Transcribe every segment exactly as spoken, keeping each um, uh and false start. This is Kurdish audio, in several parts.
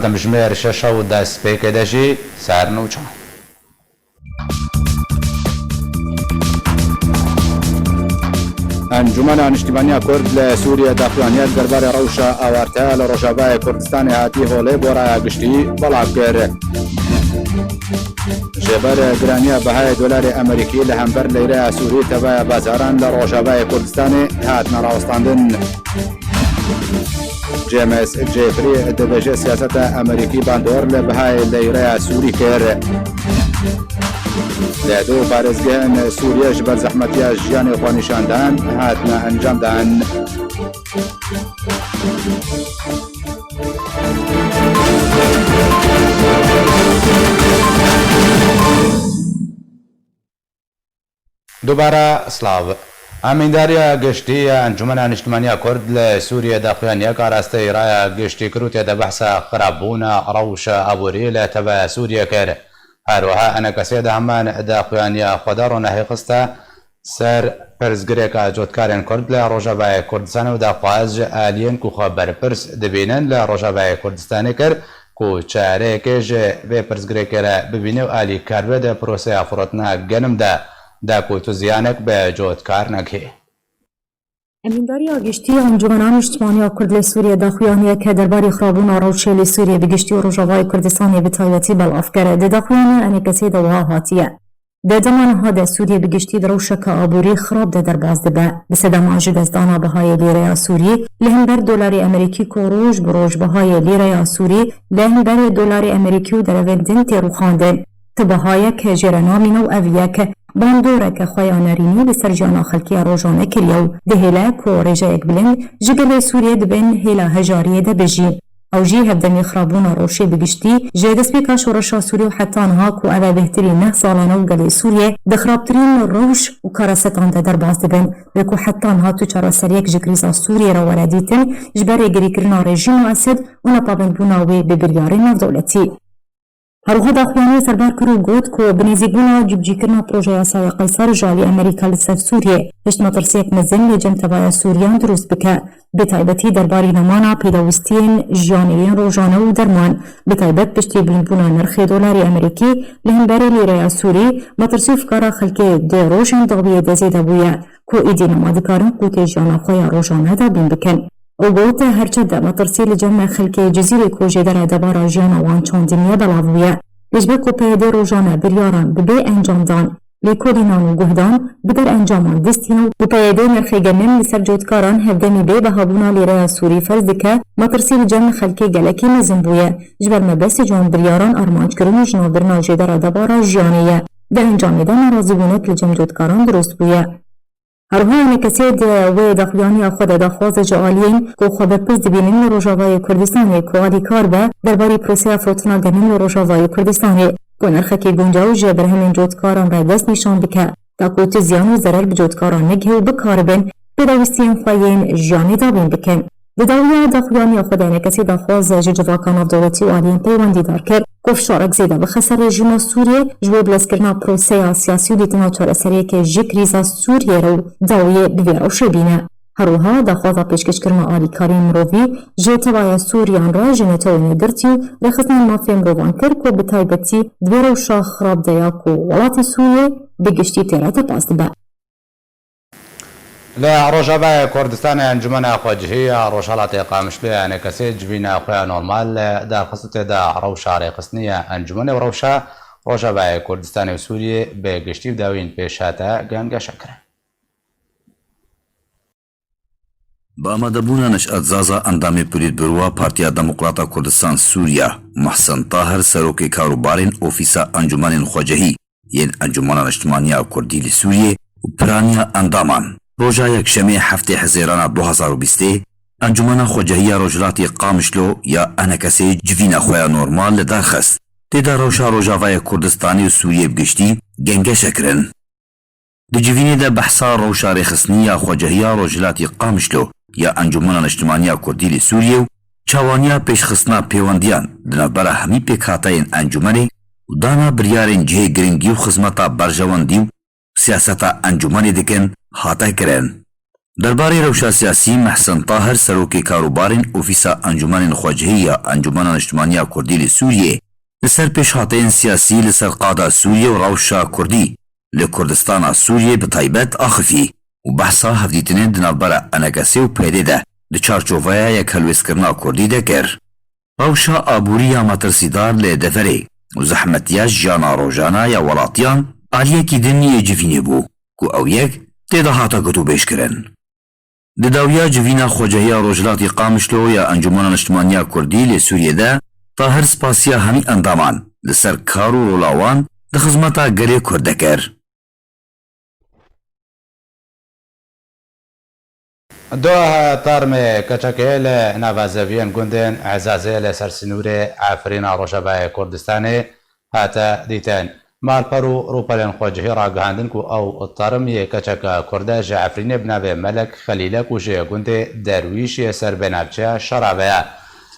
Demjimêr şeş û dest pêkê de jî ser nûçan. Encûmena Niştimaniya Kurd li Sûriyê daxuyaniyek derbarê rewşa awarte li Rojavayê Kurdistanê hatî holê bo raya giştî belav kir. Ji ber giraniya bihayê dolarê Amerîkî li hember leyreya Sûrî tevaya bazaran li Rojavayê Kurdistanê hatine rawestandin. James Jeffrey dibêje siyaseta Amerîkî bandor li bihayê leyreya Sûrî kir. Li du parêzgehên Sûriyê ji ber zehmetiya jiyanê xwenîşandan hatine encamdan. Dubare silav. Amîndariya giştî ya Encûmena Niştimaniya Kurd li Sûriyê daxuyaniyek arasteyî raya giştî kir û tê de behsa xirabûna rewşa aborî li tevaya Sûriyê kir. Her wiha enekesê di heman daxuyaniya xwe de ronehî xiste ser pirsgirêka cotkarên Kurd li Rojavayê Kurdistanê û daxwaz ji aliyên ku xwe berpirs dibînin li Rojavayê Kurdistanê kir ku çareyekê ji vê pirsgirêkê re bibîne û alîkar be di proseya firotina genim de, da ku tu ziyanek bi cotkar negihê. Emîndariya Giştî ya Encûmena Niştimaniya Kurd li Sûriyê daxuyaniyeke derbarê xirabûna rewşê li Sûriyê bi giştî û Rojavayê Kurdistanê bi taybetî belav kir. Di daxuyaniya enekesê de wiha hatiye. Di dema niha de Sûriyê bi giştî di rewşeke aborî xirab de derbas dibe. Bi sedema ji destdana bihayê lîreya Sûrî li hember dolarê Amerîkî ku roj bi roj bihayê lîreya Sûrî li hemberê dolarê Amerîkî û derevên din tê rûxandin. Ti bihayek jê re namîne û ev yek bandoreke xwe ya nerînî li ser jiyana xelkê ya rojane kiriye û dihêle ku rêjeyek bilind ji gelê Sûriyê di bin hêla hejariyê de bijî. Ew jî hevdemî xirabûna rewşê bi giştî, ji destpêka şoreşa Sûrî û heta niha ku ev e bêhtirî neh salan e û gelê Sûriyê di xirabtirîn rewş û karesetan de derbas dibin. Lê ku heta niha tu çareseriyek ji krîza Sûriyê re were dîtin, ji ber rêgirîkirina rejîma Esed û nepabendbûna wê bi biryarên navdewletî. Her wiha daxuyaniyê serbar kir û got ku bi nêzîkbûna cîbicîkirina projeya Saya Qeysar ji alî Amerîka li ser Sûriyê, pişt metirsiyek mezin li cem tevaya Sûriyan dirust bike. Bi taybetî derbarî nemana pêdawîstiyên jiyanê yên rojane û derman, bi taybet piştî bilindbûna nirxê dolarê Amerîkî li hemberê lîreya Sûrî, metirsî û fikara xelkê di rojên dawiyê de zêde bûye, ku êdî nema dikarin qûtê jiyana xwe ya rojane dabîn bikin. Û got, her çend metirsî li cem xelkê Cizîrê ku jêdera debara jiyana wan çandinî ye belav bûye. Lê ji ber ku P Y D rojane biryaran bi bê encam dan, lêkolînan û guhdan bi der encaman distîne û bi P Y D nirxê genim li ser cotkaran hevdemî bê bihabûna lîreya Sûrî ferz dike, metirsî li cem xelkê gelekî mezin bûye. Ji ber mebestê ji wan biryaran armanckirin û jinavbirina jêdera debara jiyanê ye. Di encamê de nerazîbûnek li cem cotkaran dirust bûye. Her wiha enekesê di wê daxuyaniya xwe de daxwaza ji aliyên ku xwe berpirs dibînin li Rojavayê Kurdistanê ku alîkar be derbarî proseya firotina genim li Rojavayê Kurdistanê, ku nirxekî guncaw ji berhemên cotkaran re dest nîşan bike, ta ku tu ziyan û zerer bi cotkaran negihê û bikaribin pêdawîstiyên xwe yên jiyanê dabîn bikin. Di dawiya daxuyaniya xwe de enekesê daxwaz ji civaka navdewletî û aliyên peywendîdar kir ku fişarek zêde bixe ser rejîma Sûriyê ji bo bilezkirina proseya siyasî û dîtina çareseriyeke ji krîza Sûriyê re û dawiyê bi vê rewşê bîne. Her wiha daxwaza pêşkêşkirina alîkariyên mirovî ji tevaya Sûriyan re ji Netewên Yekgirtî û rêxistinên mafê mirovan kir ku bi taybetî di vê rewşa xirab de ya ku welatê Sûriyê bi giştî tê re derbas dibe. Li Rojavayê Kurdistanê Encûmena Xwecihî ya Rojhilatê Qamişloyê enekesê civîna xwe ya normal darxist û tê de rewşa rêxistinî ya encûmenê û rewşa Rojavayê Kurdistanê û Sûriyê bi giştî û dawîn pêş hate gengeşekirin. Bi amadebûna Neşat Zaza endamê polîtbûroa Partiya Demokrata Kurdistan Sûriya, Muhsin Tahir serokê karûbarên Ofîsa Encûmenên Xwecihî, yên Encûmena Niştimaniya Kurdî li Sûriyê û piraniya endaman, roja Yekşemê heftê Hezêrana du hazar û bîstê, Encûmena Xwecehiya Rojhilatê Qamişlo ya enekesê civîna xwe ya normal li dar xist. Tê de rewşa Rojavayê Kurdistanê û Sûriyê bi giştî gengeşe kirin. Di civînê de behsa rewşa rêxistinî ya Xwecehiya Rojhilatê Qamişlo ya Encûmena Niştimaniya Kurdî li Sûriyê û çawaniya pêşxistina pêwendiyan di navbera hemî pêkhateyên encûmenê û dana biryarên cihê giringî û xizmeta berjewendî û siyaseta encûmenê dikin hate kirin. Derbarê rewşa siyasî Mehsen Tahir, serokê karûbarên Ofîsa Encûmenên Xwecihî ya Encûmena Niştimaniya Kurdî li Sûriyê, li ser pêşhateyên siyasî li ser qada Sûriyê û rewşa Kurdî li Kurdistana Sûriyê bi taybet axifî û behsa hevdîtinên di navbera ENKSê û PYDê de di çarçoveya yekhelwêstkirina Kurdî de kir. Rewşa aborî ya metirsîdar li deverê û zehmetiya jiyana rojane ya welatiyan aliyekî din yê civînê bû ku ew yek tê de hate gotûbêjkirin. Di dawiya civîna Xwecehiya Rojhilatî Qamişlo ya Encûmena Niştimaniya Kurdî li Sûriyê de Tahir spasiya hemî endaman li ser kar û rola wan di xizmeta gelê Kurd de kir. Doha tarmê keçekê li nava zeviyên gundên Ezazê li ser sinûrê Efrîna Rojavayê Kurdistanê hate dîtin. Malper û rûpelên xwecihî ragihandin ku ew tarm yê keçeka Kurde ji Efrînê bi navê Melek Xelîl e ku ji gundê Derwîş yê ser vê navçeya Şerave ye.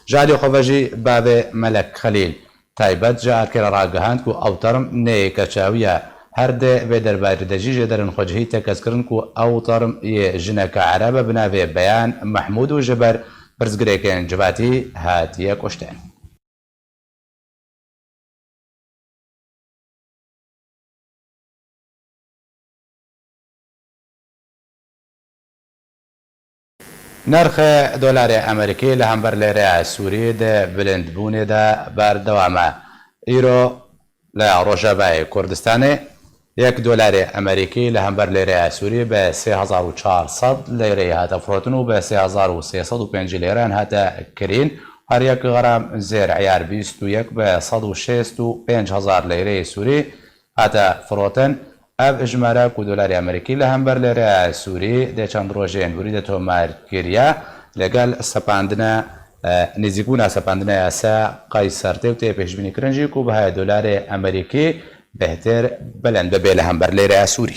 Ji alî xwe ve jî bavê Melek Xelîl, Taybet ji Erkê re ragihand ku ew term neyê keça wî ye. Her di vê derbarê de jî jêderên xwecihî tekez kirin ku ew term yê jineke erebe bi navê Beyan Mehmûd û ji ber pirsgirêkên civatî hatiye kuştin. Nirxê dolarê Amerîkî li hember lêreya Sûrî di bilindbûnê de berdewam e. Îro li Rojavayê Kurdistanê yek dolarê Amerîkî li hember lêreya Sûrî bi sê hezar û çar sed lêreyê hate firotin û bi sê hezar û sê sed û pêncî lêreyan hate kirîn. Her yek gram zêr eyar bîst û yek bi sed û şêst û pênc hezar lêreyê Sûrî hate firotin. Ev jimare ku dolarê Amerîkî li hember lêreya Sûrî dê çend rojên hûrî de tomar kiriye, legel sepandine, e, nêzîkbûna sepandine yasa Qeyser tê û tê pêşbînî kirin jî ku bihayê dolarê Amerîkî bêhtir bilind bibe li hember lêreya Sûrî.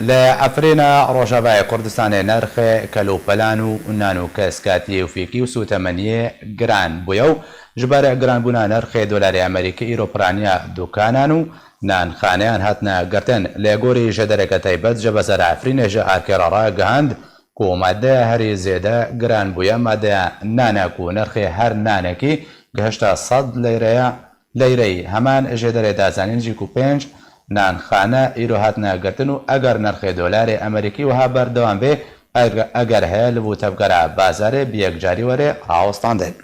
Li Efrîna Rojavayê Kurdistanê nirxê kelûpelan û nan û keskatiyê û fîkî û sûtemeniyê giran bûye û ji ber giranbûna nirxê dolarê Amerîkî îro piraniya dukanan û nanxaneyan hatine girtin. Lê gorî jêdereke taybet ji Bazara Efrînê ji Erkê re ragihand, ku madeya herî zêde giran bûye, madeya nan e ku nirxê her nanekî gihişte sed leyreya, leyreyî. Heman jêderê da zanîn jî ku pênc nanxane îro hatine girtin û eger nirxê dolarê Amerîkî wiha berdewam bê, eger, eger heye li bo tevgera bazarê bi yekcarî were rawestandin.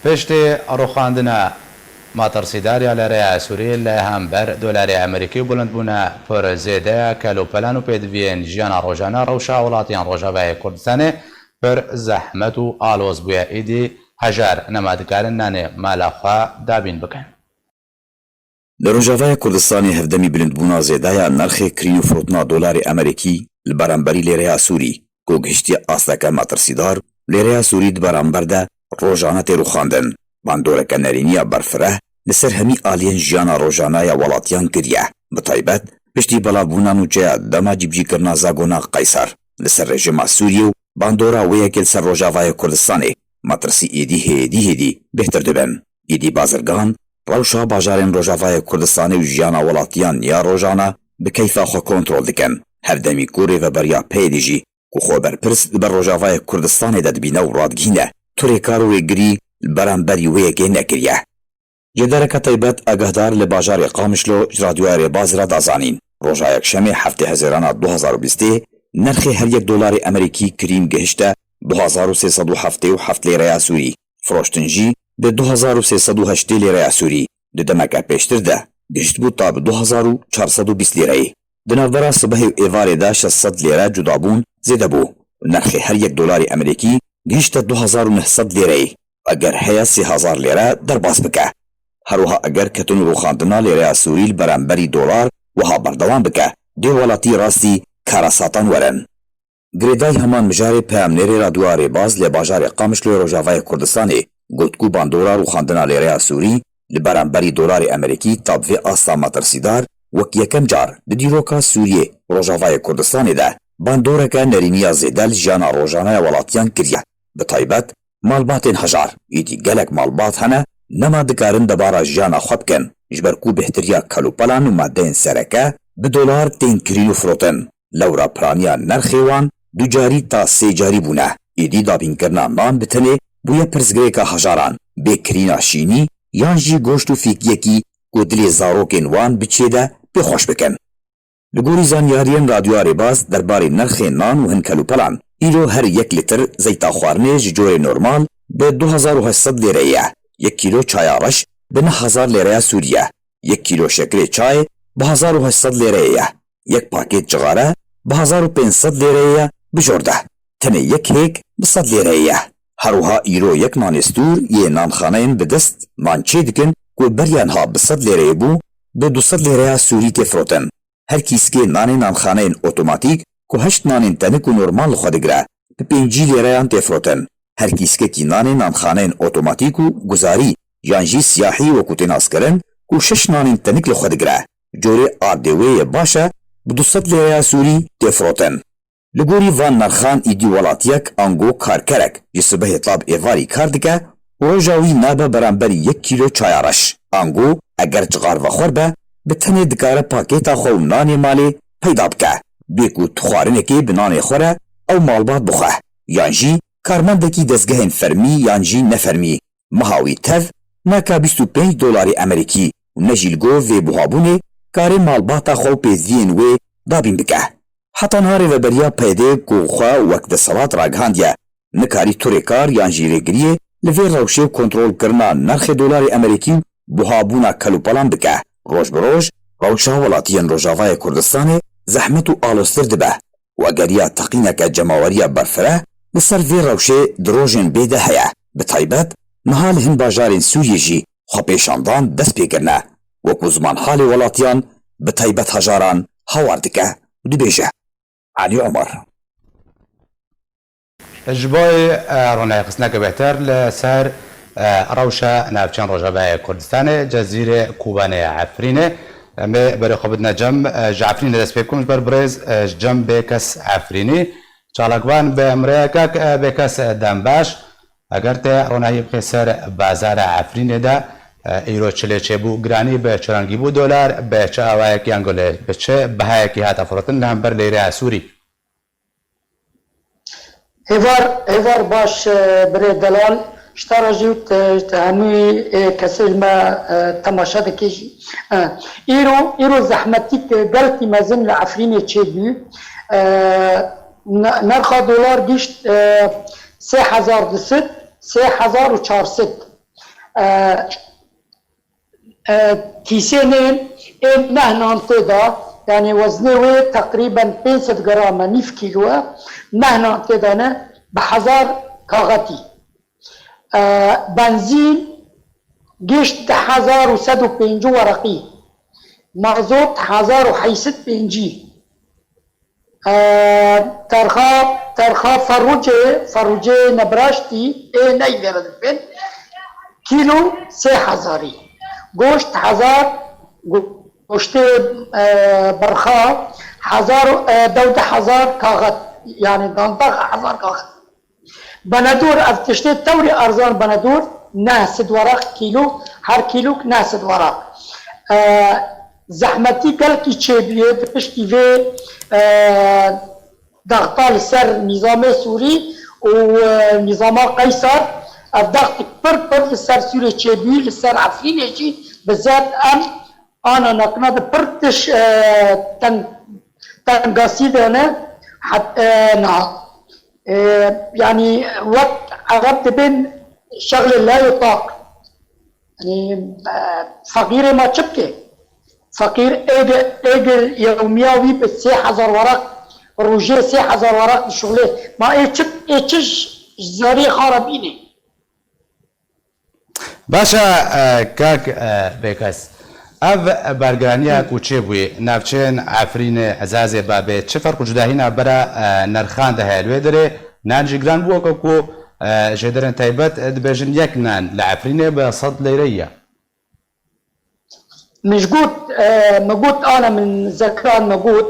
Piştî rûxandina metirsîdar ya lêreya Sûrî li hember dolarê Amerîkî û bilindbûna pir zêde ya kelûpelan û pêdiviyên jiyana rojane, rewşa welatiyên Rojavayê Kurdistanê pir zehmet û aloz bûye. Êdî hejar nema dikarin nanê mala xwe dabîn bikin. Li Rojavaya Kurdistanê hevdemî bilindbûna zêde ya nirxê kirîn û firotina dolarê Amerîkî li beramberî lêreya Sûrî, ku gihiştiye asteke metirsîdar, lêreya Sûrî di beramber de rojane tê rûxandin. Bandoreke nerîniya berfireh li ser hemî aliyên jiyana rojane ya welatiyan kiriye. Bi taybet, piştî belavbûna nûçeya dema cîbicîkirina zagona Qeyser li ser rejîma Sûriyê û bandora wê yekê li ser Rojavayê Kurdistanê, metirsî êdî hêdî hêdî bêhtir dibin. Êdî bazirgan rewşa bajarên Rojavayê Kurdistanê û jiyana welatiyan ya rojane bi keyfa xwe kontrol dikin. Hevdemî ku rêveberiya peyê dijî ku xwe berpirs li ber Rojavayê Kurdistanê de dibîne û radigihîne, tu rêkar û rêgirî li beramberî wê yekê nekiriye. Jêdereke taybet agehdar li bajarê Qamişlo ji Radyoya Rêbaz re da zanîn, roja Yekşemê heftê Hezêrana du hazar û bîstê nirxê her yek dolarê Amerîkî kirîn gihişte du hazar û sê sed û heftê û heft lêreya Sûrî. Firoştin jî bi du hazar û sê sed û heştê lêreya Sûrî, di demeke pêştir de gihiştbû ta bi du hazar û çar sed û bîst lêreyê. Di navbera sibehê û êvarê de şeş sed lêre cudabûn zêde bû. Nirxê her yek dolarê Amerîkî gihişte du hazar û neh sed lêreyê. Eger heye sê hezar lêre derbas bike. Her wiha eger ketin û rûxandina lêreya Sûrî li beramberî dolar wiha berdewam bike, dê welatî rastî kara satan werin. Girêdayî heman mijarê peyamnêrê Radyoya Rêbaz li bajarê Qamişloyê Rojavayê Kurdistanê, got ku bandora rûxandina lêreya Sûrî li beramberî dolarê Amerîkî ta bi vê asta metirsîdar wek yekem car di dîroka Sûriyê, Rojavayê Kurdistanê de bandoreke nerîniya zêde li jiyana rojane ya welatiyan kiriye. Bi taybet malbatên hejar, êdî gelek malbat hene nema dikarin debara jiyana xwe bikin, ji ber ku bêhtiriya kelopelan û madeyên sereke bi dolar tên kirîn û firotin. Lewra piraniya nirxê wan ducarî ta sê carî bûne. Êdî dabînkirina nan bi tenê bûye pirsgirêka hejaran, bê kirîna şînî yan jî goşt û fîkiyekî ku dilê zarokên wan biçiyê de pê xweş bikin. Li gorî zanyariyên Radyoya Rêbaz derbarê nirxên nan û hin kelopelan, îro her yek lîtir zeyta xwarinê ji corê normal bi du hezar û heşt sed lêreyê ye, yek kîlo çaya reş bi neh hezar lêreya Sûrî ye, yek kîlo şekirê çayê bi hezar û heşt sed lêreyê ye, yek pakêt cixare bi hezar û pênc sed lêreyê ye bi jor de, tenê yek hêk bi sed lêreyê ye. Her wiha îro yek nanê stûr yê nanxaneyên bi dest nan çê dikin ku beriya niha bi sed lêreyê bû, bi du sed lêreya Sûrî tê firotin. Her kîskê nanê nanxaneyên otomatîk ku heşt nanên tenik û normal li xwe digire, bi pêncî lêreyan tê firotin. Her kîskekî nanê nanxaneyên otomatîk û guzarî yan jî siyahî wekû tê naskirin ku şeş nanên tenik li xwe digire, corê ardê wê yê baş e, bi du sed lêreya Sûrî tê firotin. Li gorî van nirxan êdî welatiyek ango karkerek ji sibehê ta bi êvarî kar dike û roja wî nabe beramberî yek kîlo çaya reş. Ango eger cixar vexwer be, bi tenê dikare pakêta xwe û nanê malê peyda bike. Bê ku tu xwarinekê bi nanê xwe re ew malbat bixwe, yan jî karmendekî dezgehên fermî yan jî nefermî, meha wî tev ne ka bîst û pênc dolarê Amerîkî û ne jî li gor vê buhabûnê karê malbata xwe û pêdiviyên wê dabîn bike. Heta niha rêveberiya P Y D ku xwe wek desthilat ragihandiye, nikarî tu rêkar yan jî rêgiriyê li vê rewşê û kontrolkirina nirxê dolarê Amerîkî û buhabûna kelopelan bike. Roj bi roj rewşa welatiyên Rojavayê Kurdistanê zehmet û aloztir dibe. Wegeriya teqîneke cemaweriya berfireh li ser vê rewşê di rojên bê de heye. Bi taybet niha li hin bajarên Sûriyê jî xwepêşandan dest pê kirine. Wekû zimanhalê welatiyan bi taybet hejaran hawar dike û dibêje. Elî Omer. Ji bo, e, ronahîxistineke bêhtir li ser, e, rewşa navçeyên Rojavayê Kurdistanê, Cezîrê, Kobanê, Efrînê, em ê berê xwe bidine cem, e, ji Efrînê dest pê bikin, ji ber birêz, e, ji cem Bêkes Efrînî. Çalakvan bi em re ye kak, e, Bêkes, e, dem baş. Eger te ronahî bixê ser bazara Efrînê de, e, îro çi lê çêbû, giranî bi çi rengî bû dolar, bi çi awayekî yan gulê, bi çi bihayekî hate firotin li hember lêreya Sûrî? Hêvar, hêvar baş, e, birê delal. Ji te re jî û te, te hemû, e, kesê ji me, e, temaşe dike jî. E, îro, îro zehmetîk, e, gelkî mezin li Efrînê çêbû. E, ne-, nerxa dolar gişt, e, sê hezar du sed, sê hezar û çar sed. E, e, kîsênên ê neh nan tê de, yanî weznê wê teqrîben pênc sed gram e, nîv kîlo e, neh nan tê de ne, bi hezar kaxetî. E, benzîn gişt du hezar û sed û pêncî wereqî, mazot hezar û heyt sed pêncî. E, terxa, terxa ferrûcê, ferrûcê nebraştî, ê ney lê re dibin. Kîlo sê hezarî. Goşt hezar, go-, goştê, e, berxa, hezar, e, dewde hezar kaxet. Yani dandax hezar kaxet. Benedor, ev tiştê tewrê erzan benedor, neh sed weraq kîlo, her kîlok neh sed weraq. E, zehmetî gelkî çêbûye di piştî vê, e, daxta li ser nîzamê Sûrî û, e, nîzama Qeysar. Ev daxtik pir pir li ser Sûrê çêbûyî, li ser Efrînê jî bi zed em ana nakina di pir tiş, e, teng-, tengasî de ne, het-, e, niha. E, yanî wek Ereb dibên şexlê layê taq. Yanî, e, feqîrê ma çi bike? Feqîr êgir, êgir yewmiya wî bi sê hezar weraq, rojê sê hezar weraq dişuxlê. Ma ê çi, ê çi ji zarê xwe re bînê? Baş e, e, kak, e, Bêkes. Ev bergiraniya ku çêbûyî, navçeyên Efrînê, Ezazê, Babê, çi ferq û cudahîna bera, e, nirxan de heye li wê derê? Nan jî giran bû weke ku, E, jêderên taybet, e, dibêjin yek nan li Efrînê bi sed leyre ye. Min ji got, e, min got, ana min zekiran min got,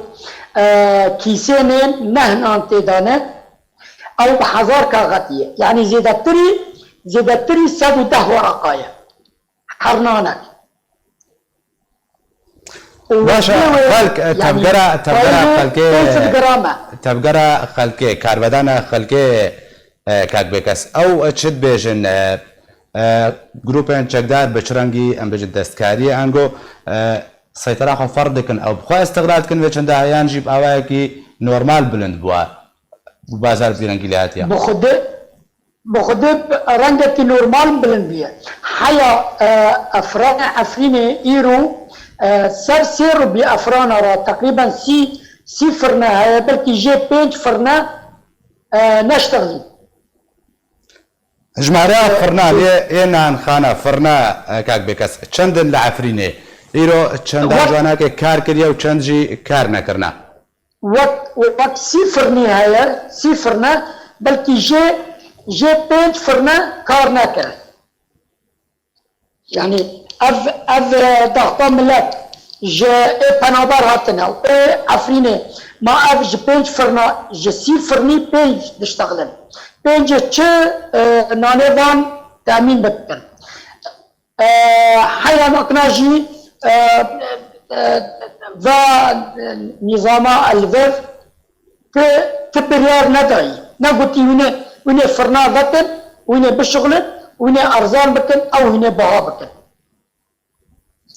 e, kîsênên neh nan tê de ne, ew bi hezar kaxetî ye. Yanî zêdetirî, zêdetirî sed û deh wereqa ye. Her nanek. Û Baş e, wê wê, xelk, e, yanî, tevgera, tevgera payîzê xelkê, pênc sed gram e. Tevgera xelkê, karvedana xelkê, e, kak Bêkes. Ew, e, çi dibêjin, e, e, grûpên çekdar bi çi rengî, em bêjin destkariyê ango, e, seytera xwe ferz dikin. Ew bi xwe îstiqlal dikin vê çenda heyan jî bi awayekî normal bilind bûye. Bi bazar bi vî rengî lê hatiye. Bi xwedê Bi xwedê rengekî normal bilind bûye. Heya, e, Efra-, Efrînê îro, e, ser sê rûbî Efrana re teqrîben sî, sî firne heye, belkî jê pênc firne, e, neştexlî. Jimareya firnan yê, yê nanxana, firna, e, kak Bêkes, çend in li Efrînê? Îro çendan Wek- ji wan ke kar kiriye û çend jî kar nekirine? Wek, wek sî firnî heye, sî firne, belkî jê, jê pênc firne kar nekir. Yanî ev, ev, e, daxta milet ji ê penaber hatine û ê Efrînê, ma ev ji pênc firna, ji sî firnî pênc diştexilin. Pêncê çi, e, nanê van temîn bikin. E, heya nakna jî, e, e, va, e, nîzama elvev ki ti biryar nedayî. Negotî hûnê, hûnê firna vekin, hûnê bişuxlin, hûnê erzan bikin, ew hûnê biha bikin.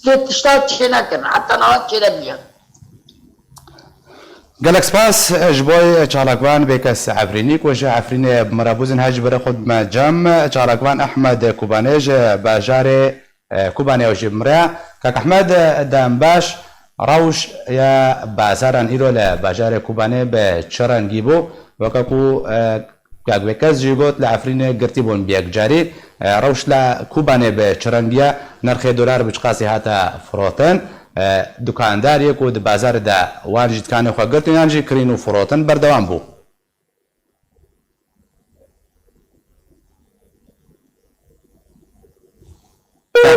Vê tişta çênekin, heta niha çênebûye. Gelek spas ji bo çalakvan Bêkes Efrînî ku ji Efrînê bi me re bûzin, her ji berê xwe dime cem çalakvan Ehmed Kubanê ji bajarê, e, Kubanê ew jî bi me re. Kak Ehmed, e, dem baş, rewş ya bazaran îro li bajarê Kubanê bi çi rengî bû? Weke ku, e, Kak Bêkes jî got, li Efrînê girtî bûn bi yekcarî. E, rewş li Kubanê bi çi rengî ye? Nirxê dolar bi çiqasî hate firotin? E, dukandar yê ku di bazarê de wan jî dikanê xwe girtin yan jî kirîn û firotin berdewam bû?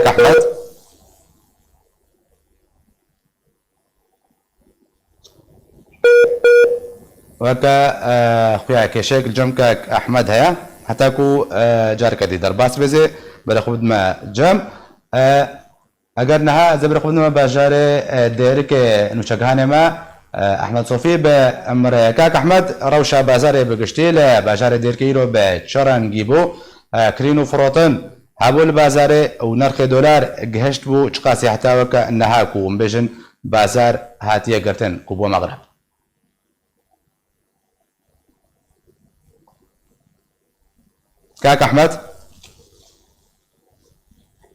Kak Ehmed. Weke, e, xuya kêşeyek li cem kek Ehmed heye, heta ku, e, careke dî derbas bêzê, berê xwe bidime cem. E, eger niha ez ê berê xwe bidime bajarê, e, Dêrikê nûçegihanê me, e, Ehmed Sofî bi em re ye. Kak Ehmed, rewşa bazarê bi giştî li bajarê Dêrikê îro bi çi rengî bû? E, kirîn û firotin hebû li bazarê û nirxê dolar gihişt bû çiqasî heta weke niha ku hûn bêjin bazar hatiye girtin ku bo mexreb. Kak Ehmed?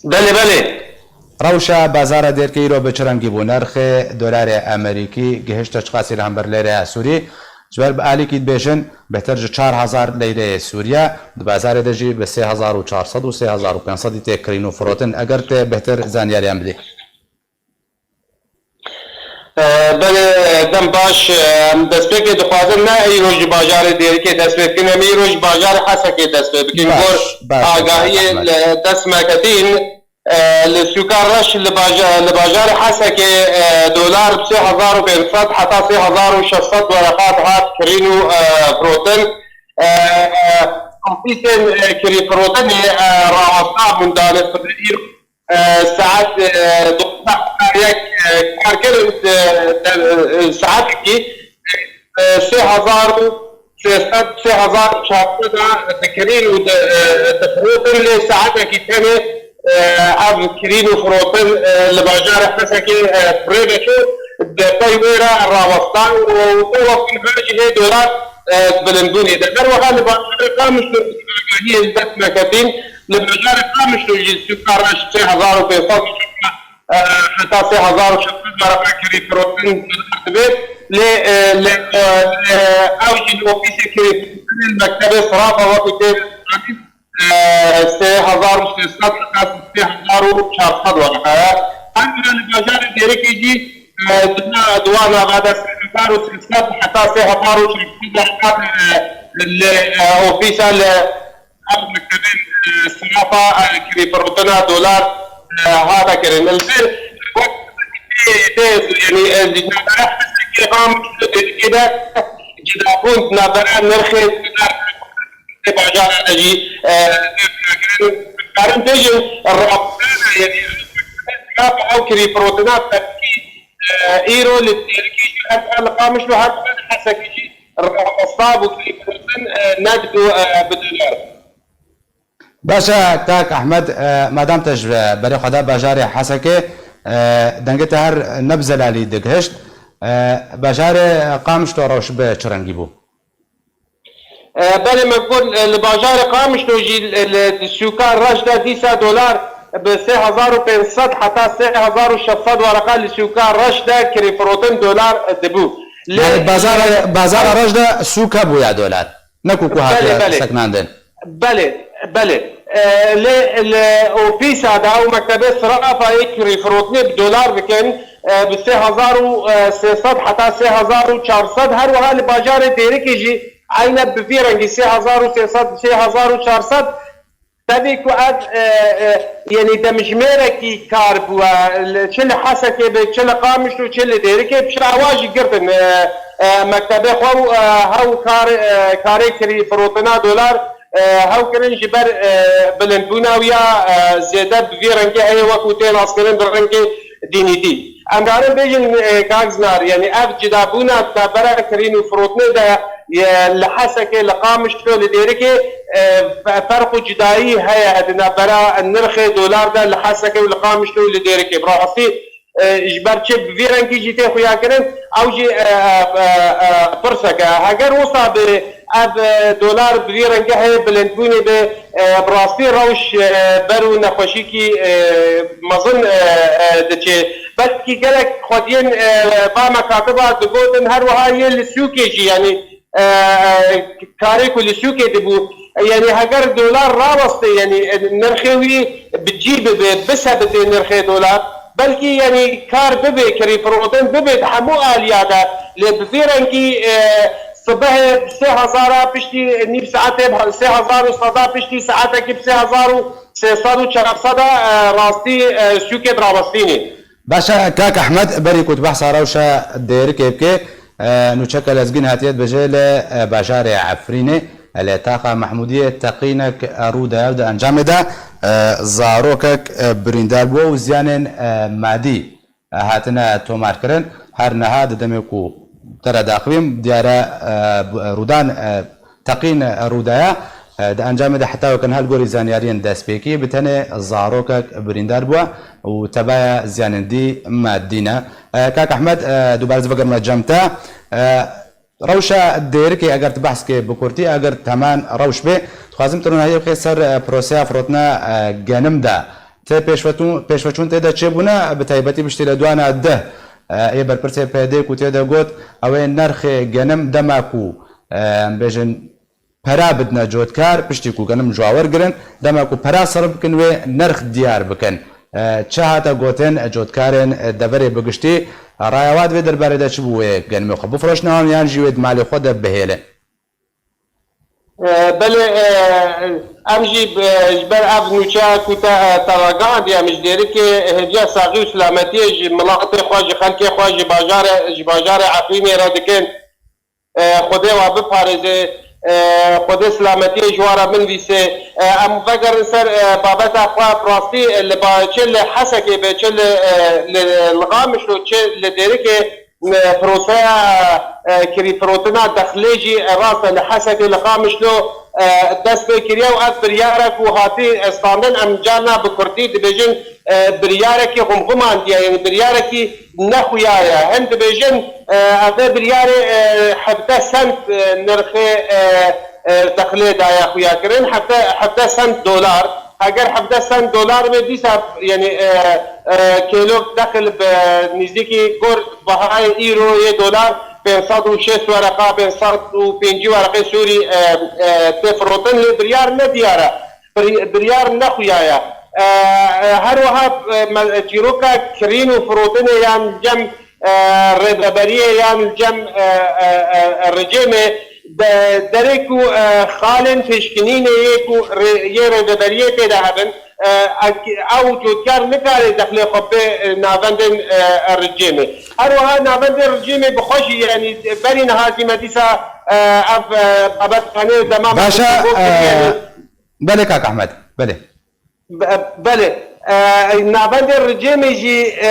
Belê, belê. Rewşa bazara Dêrikê îro bi çi rengî bû? Nirxê dolarê Amerîkî gihişte çiqasî li hember lêreya Sûrî? Ji ber bi alîkî dibêjin, bêhtir ji çar hezar leyreyê Sûriye di bazarê de jî bi sê hezar û çar sed û sê hezar û pênc sed tê kirîn û firotin. Eger tê bêhtir zanyariyan bidî. E, belê, dem baş. E, em destpêkê dixwazin ne îro ji bajarê Dêrikê dest pê bikin, em îro ji bajarê Hesekê dest pê bikin. Baş, Gor baş, agahiyê Ahmet. Li dest me ketîn, e, li sûka reş li baja-, li bajarê Hesekê, e, dolar bi sê hezar û pênc sed heta sê hezar û şeş sed wereqat hat kirîn û, e, firotin. E, e, ofîsên, e, kirî firotinê, e, rawesta bûn danê îro. E, saet, e, duwazdeh yek, e, kar kir, e, e, saetekî, e, sê hezar û sê sed, sê hezar û çar sed a dikirîn û di, e, difirotin, lê saetekî tenê, e, ev kirîn û firotin, e, li bajarê Hesekê, e, bi rê ve çû, di pey wê re rawestan û, û wextên ve jî lê dolar, e, di bilindbûnê de. Her wiha li bajarê Qamişlo agahiyê li dest me ketîn, Li bajarê Qamişlo jî sûka reş sê hezar û pênc sed, e, heta sê hezar û şeş sed wereqa kirî firotin dibe. Lê, e, li, e, li, ew jî li ofîsê kirî firotinê li mektebê Sirafa wekî tê zanîn, e, sê hezar û sê sed heta sê hezar û çar sed wereqa ye. Her wiha li bajarê Dêrikê jî, e, di na-, di wan nava de sê hezar û sê sed heta sê hezar û çar sed wereqa, e, li, e, ofîsa li ev mektebên, e, sirafa, e, kirîfirotina dolar, e, hate kirin. Li ser wek tê, tê, yanî, e, li navbera Hesekê, Qamişlo, Dêrikê de cudabûn di navbera nirxê dolar û bajara de jî, e, dest pê kirin. Karin bêjin, rawestana, yanî, sirafa ew kirîfirotina fekî, e, îro li Dêrikê jî her li Qamişlo, her li Hesekê jî rawesta bû, kirîfirotin, e, nedibû, e, bi dolar. Baş e, kak Ehmed, e, madam te ji berê xwe da bajarê Hesekê, e, dengê te her ne bi zelalî digihişt. E, bajarê Qamişlo rewş bi çi rengî bû? E, belê me got, e, li bajarê Qamişlo jî, e, li sûka reş de dîsa dolar bi sê hezar û pênc sed heta sê hezar û şeş sed wereqa li sûka reş de kirîfirotin dolar, e, dibû. Lê Yani bazara, bazara reş de sûk hebûya dolar. Ne ku ku Belê, hatiye belê. sekinandin. Belê, belê. E, lê, lê ofîsa de ew mektebê sirafayê kirîfirotnê bi dolar dikin, e, bi sê hezar û sê sed heta sê hezar û çar sed, her wiha li bajarê Dêrikê jî eyne bi vî rengî sê hezar û sê sed, sê hezar û çar sed. Tevî ku ev, e, e, yanî demjimêrekî kar bûye, li, çi li Hesekê be, çi li Qamişlo, çi li Dêrikê, piştre ewa jî girtin, e, e, mektebê xwe û, e, hew kar, e, karê kirî firotina dolar, e, hew kirin ji ber, e, bilindbûna wî ya, e, zêde bi vî rengê heye wekû tê naskirin bi rengê dînîtî. Em karin bêjin, e, kak Zinar, yanî ev cudabûna di navbera kirîn û firotinê de, e, li Hesekê, li Qamişlo, li Dêrikê, e, fe-, ferq û cudayî heye di navbera nirxê dolar de li Hesekê û li Qamişlo û li Dêrikê. Bi rastî, e, ji ber çi bi vî rengî jî tê xuyakirin, ew jî, e, e, e, e, pirsek e. Heger wisa bi ev, e, dolar bi vî rengî heye bilindbûnê be, e, bi rastî rewş, e, ber û nexweşîkî, e, mezin, e, e, diçe. Belkî gelek xwediyên, e, va me katiba digotin, her wiha yê li sûkê jî, yanî, e, e, karê ku li sûkê dibû, yanî heger dolar raweste, yanî, e, nirxê wî bi cî bibe, bisebitê nirxê dolar, belkî, yanî, kar bibe, kirî firotin bibe di hemû aliya de, lê bi vî rengî, e, sibehê sê hezara piştî nîv saetê, sê hezar û seda piştî saetekî bi sê hezar û sê sed û çar sed e, rastî, e, sûkê dirawestînê. Baş e, kak Ehmed, berî ku tu behsa rewşa Dêrikê bike, e, nûçeke lezgîn hatiye dibêje li, e, bajarê Efrînê, e, li taxa Mehmûdiyê teqînek, e, rû daye û di encamê de, e, zarokek, e, birîndar bû û ziyanên, e, madî, e, hatine tomarkirin. Her niha di demê ku te re daxivîm, diyar e, e, rûdan, e, teqîn, e, rû daye. E, di encamê de heta weke niha li gorî zanyariyên destpêkî bi tenê zarokek birîndar bûye û tebeya ziyanên dî madî ne. E, kak Ehmed, e, dubare ez vegerime cem te. E, Rewşa Dêrikê eger tu behs kê bi kurtî, eger teman rewş bê, dixwazim tu ronahiyê bixê ser, e, proseya firotina, e, genim de. Ti pêşvetû-, pêşveçûn tê de çêbûne, bi taybetî piştî li dwana deh, e, ê berpirsê P D ku tê de got, ew ê nerxê genim dema ku, e, em bêjin, pera bidine cotkar, piştî ku genim ji wan wergirin, dema ku pera serf bikin wê nirx diyar bikin. E, çi hate gotin, e, cotkarên, e, deverê bi giştî, raya wan di vê derbarê de çi bû, wê genimê xwe bifroşne wan yan jî wê di malê xwe de bihêlin? E, belê, e, em jî, e, ji ber ev nûçeya ku te, e, te ragihandî, em ji Dêrikê hêviya saxî û silametiyê ji miletê xwe, ji xelkê xwe, ji bajarê, ji bajarê Efrînê re dikin. E, Xwedê we biparêze, e, Xwedê silametiyê ji we re binivîse. E, em vegerin ser, e, babeta xwe, bi rastî, e, li ba-, çi li Hesekê be, çi li, e, li, li Qamişlo, çi li Dêrikê, e, proseya, e, kirîfirotina dexlê jî, e, rast e, li Hesekê, li Qamişlo, e, dest pê kiriye û ev biryarek û hatî, e, standin, em carna bi kurtî dibêjin, e, biryarekî xumxumandiye, yanî biryarekî nexuya ye. Hin dibêjin, e, ev ê biryarê, e, hevdeh sent, e, nirxê, e, e, dexlê daye xuya kirin, hevdeh, hevdeh sent dolar. Heger hevdeh sent dolar be, dîsa, yanî, e, e, kêlok dexil bi nîzîkî gor bihayê îro yê dolar pênc sed û şêst wereqa, pênc sed û pêncî wereqê Sûrî, e, e, tê firotin, lê biryar nediyar e. Bir-, biryar nexuya ye. E, e, her wiha, e, me-, çîroka kirîn û firotinê yan cem, e, rêveberiyê yan cem, e, e, e, e, rejêmê De-, derê ku, e, xalên pêşkinînê yê ku rê-, yê rêveberiyê tê de hebin, e, ek-, ew cotyar nikare dexlê xwe bê, e, navendên, e, rejîmê. Her wiha navendên rejîmê bi xwe jî, yanî berî niha jî me dîsa, e, ev, e, babetxanê dema me Baş e, gotibû kiriye. e, belê kak Ahmed, belê. Be-, belê. E, navendê rejîmê jî, e,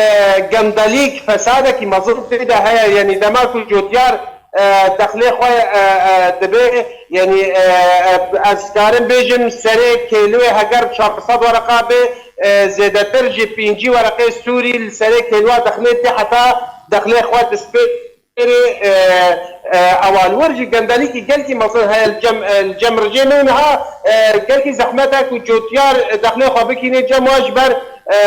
gendelîk, fesadekî mezin tê de heye. Yanî dema ku cotyar, e, dexlê xwe, e, e, dibe, yanî, e, e, ez karim bêjim serê kêlûyê heger bi çar sed wereqa be, e, zêdetir ji pêncî wereqê sûrî li serê kêlûya dexlê tê heta dexlê xwe dispê. Erê, e, e, ewa li wir jî gendelîkî gelkî mezin heye li cem, e, li cem rejîmê û niha, e, gelkî zehmet e ku cotyar, e, dexlê xwe bikîne cem wan ji ber, e, e,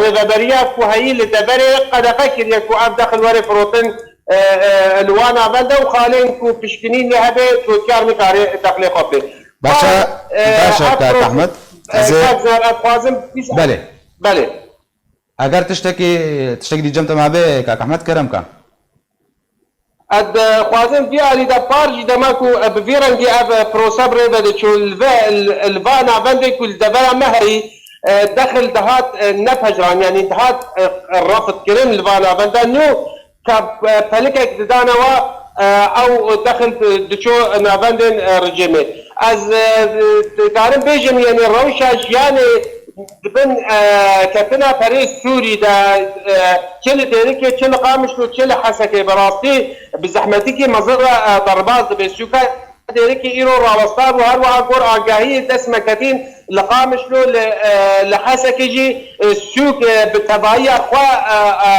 rêveberiya ku heyî li deverê qedexe kiriye ku ev dexil were firotin, e, e, li wan navenda û xalên ku pişkinîn lê hebe cotyar nikare dexlê xwe bê. Baş e, Wan, e, baş e, ev kak proje-, Ahmed. e, Ez ê kak Zar, ez dixwazim bîst Belê. Belê. Eger tiştekî, tiştekî dî cem te ma bê, kak Ahmed, kerem ka. Ez dixwazim vî alî de par jî dema ku bi vî rengî ev prose bi rê ve diçû, li ve, li, li va navendê ku li devera me heyî, e, dexil dihat, e, nepejran, yanî dihat, e, refitkirin li va navenda nû, ka, e, pelikek didane wa, e, ew dexil di-, diçû navendên, e, rejîmê. Ez, e, dikarim bêjim, yanî rewşa jiyanê di bin, e, ketina perê Sûrî de, e, çi li Dêrikê, çi li Qamişlo, çi li Hesekê bi rastî bi zehmetikî mezin re, e, derbas dibe. Sûka Dêrikê îro rawesta bû, her wiha gor agahiyê dest me ketîn li Qamişlo, li, e, li Hesekê jî, e, sûk, e, bi tevahiya xwe, e, e,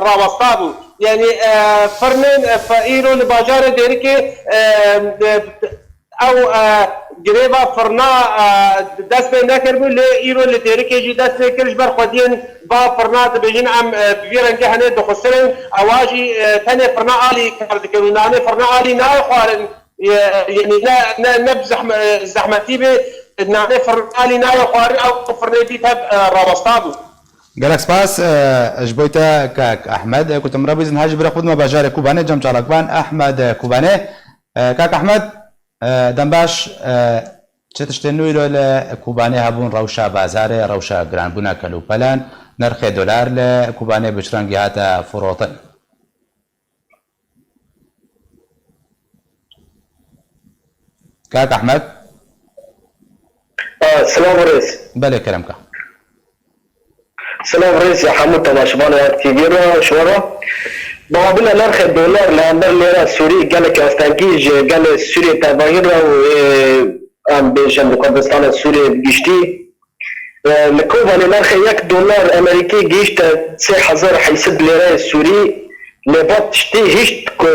rawesta bû. Yanî, e, firnên, e, fe-, îro li bajarê Dêrikê, e, de-, ew, e, girêva firna, e, dest pê nekiribû, lê îro li Dêrikê jî dest pê kir, ji ber xwediyên va firna dibêjin, em, e, bi vî rengî hene dixusirin, ewa jî, e, tenê firna alî kar dikin û nanê firna alî nayê xwarin, e, yanî ne, ne, ne bi zehme-, zehmetî bê, nanê firna alî nayê xwarin, ew firnê dî tev, e, rawesta bû. Gelek spas, e, ji bo te kak Ahmed, e, ku tu min re bîzin, hajî bira xwe dime bajarê Kobanê, cem çalakvan Ahmed, e, Kobanê. E, kak Ahmed, e, dem baş, e, çi tiştên nû îro li Kobanê hebûn, rewşa bazarê, rewşa giranbûna kelûpelan, nirxê dolar li Kobanê bi çi rengî hate firotin? Kak Ahmed? Ah, silav û rêz. Belê, kerem ka. Silav rêz ya hemû temaşevanê ya T V re, ji we re. Babîna nirxê dolar li hember lêra Sûrî gelek astengî ji gelê Sûriyê tevahî re û, ê, em bêjin li Kurdistanê Sûriyê bi giştî. E, li Kobanê nirxê yek dolar Amerîkî gihîşte sê hezar heyşt sed lêreyê Sûrî, lê va tiştî hişt ku